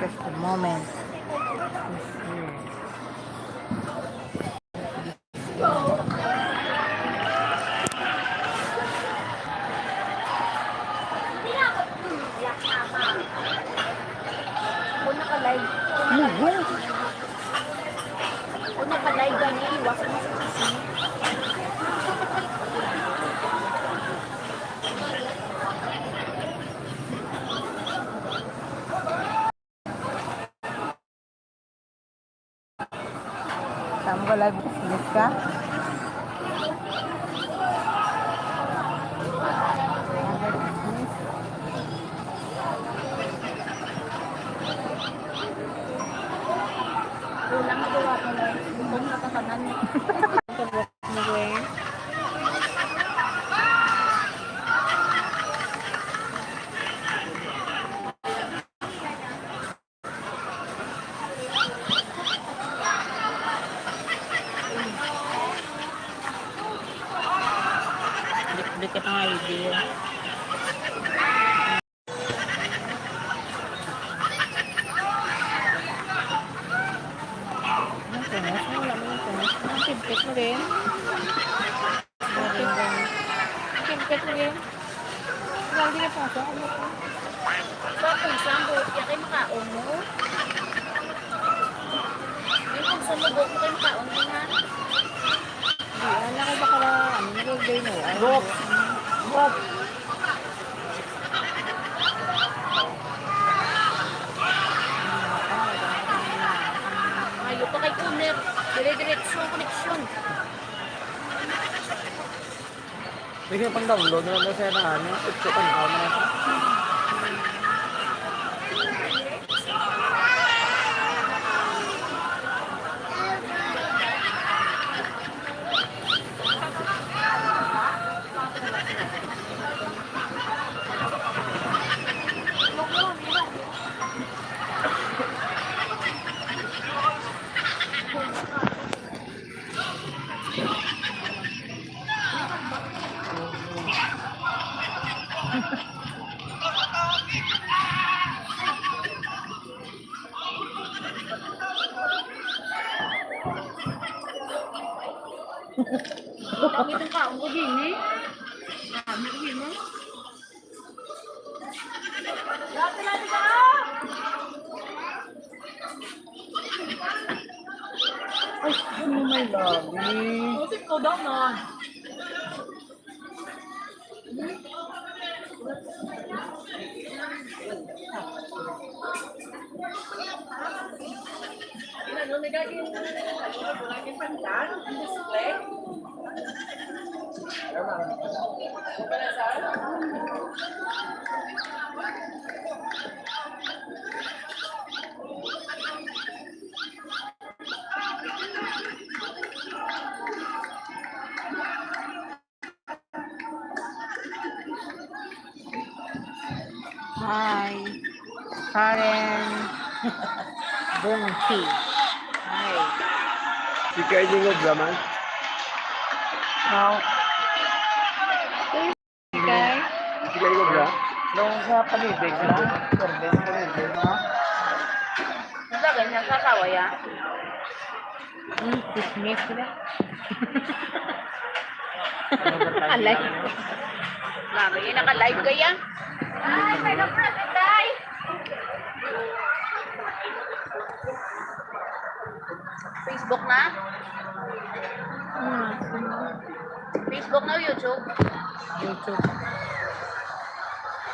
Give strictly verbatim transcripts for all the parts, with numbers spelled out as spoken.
Just a moment. Let's see. Kung naka-live, kung naka-live, kung naka-live gani, iwasan mo sa T C. Saan ka live business ka? Kulang na gawa ko na. Gutom na katanan. Ano, Gwen? Dikit-dikit ang idea. Ang tungos, wala mo yung tungos. Ang tibkit mo din. Ang tibkit mo din. Wala, hindi na puso. Ano pa? Ba, puso ang buhok niya kay makaon mo? Yung puso mo, buhok mo kay makaon mo, ha? Hindi, ano ko ba kala, ano, nag-order mo? Ano? Buhok. Buhok. Ayo pa kay Kumer. Dire-diretso ang koneksyon. Pwede pang download na lang sa ano, ito pang ano. Ang itong kaon ko din eh. Dami ko yun, eh. Ay, ano may lagi? Putik ko daw na. Hi. Karen Bunti. Hi. Si Kylie Ngobra man. Now, okay. Si Kylie Ngobra. Nung sa Palibig na, service Palibig na. Nasa ganyan sa asawa yan? Hmm, dismiss sila. Alay. Mami, yung naka-live kaya? Ay, may nag-present, ay! Facebook na? Hmm. Facebook na o YouTube? YouTube.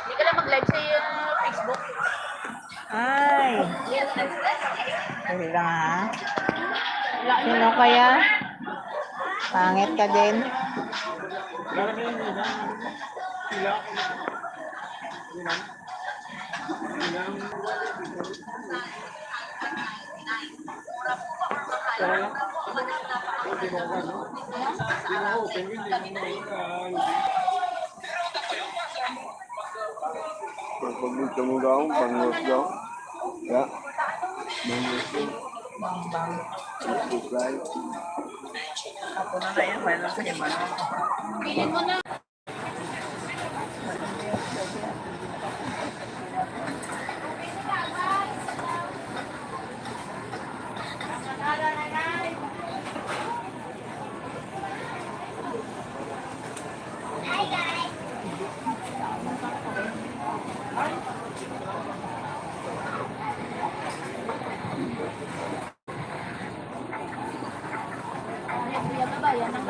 Hindi ka lang mag-live sa, uh, Facebook. Ay. Dali lang, ha? Sino kaya? Pangit ka din. Pag-publish ka mo daw, pangwas daw. Ya. Bang, bang. Subscribe. Ako na na yan, wala sa iba. Bilhin mo na.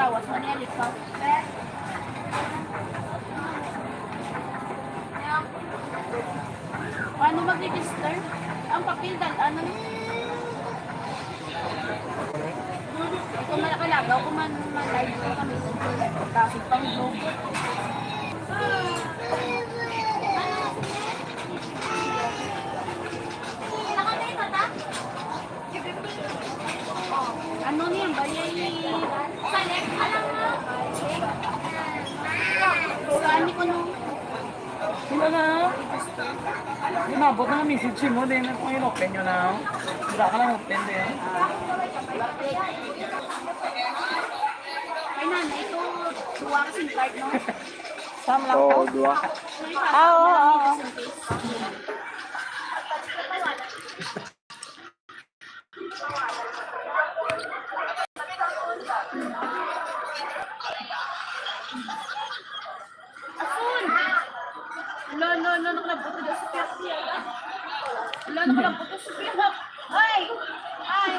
Bawas man niya, lipaw. Paano mag-register? Ang papel, dal-, ano? Kung malakalagaw, kung man, man-live ko kami, tapos pang vlog. Ano niya? Bayay. Sa left, alam mo? Saan ko nung Sila na. Inabot na nga message mo, di na kung in-open nyo na. Wala ka lang open, di. Ay, nanay, ito, duwa ka sim card, no? Sam lang Oo, to? Duwa. Ah, oo, oo. Asun! Lo, lo, lo, nakalabot na si Pierre. Lo, nakalabot na si Pierre. Ay! Ay!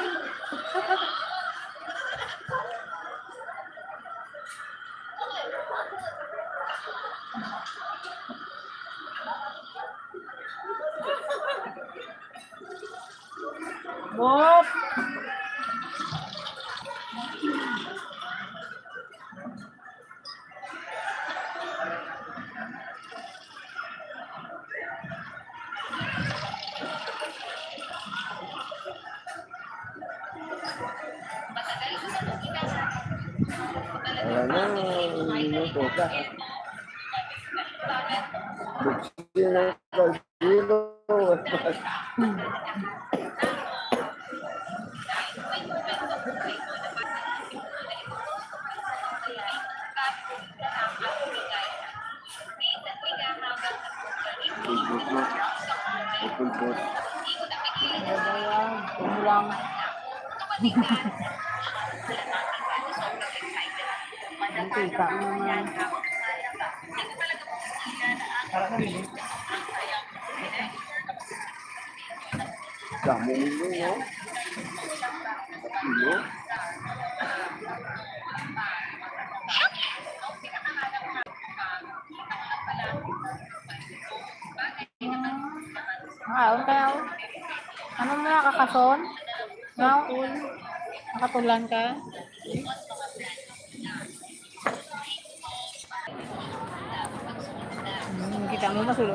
Wop! Wala na, minuto ka. Buksin ang kaldero. Kulbot na. O, kulbot. Umulang. Ang kita mo naman. Damo ninyo, no? Tatlo. Makaon kayo. Ano mo na, kakason? No? Nakatulan ka? Hmm, kita mo, masulo.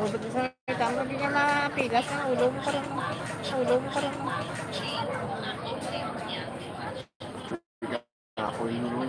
Kita mo, di ka mapilas ang ulo mo, parang ulo mo, parang Ako yung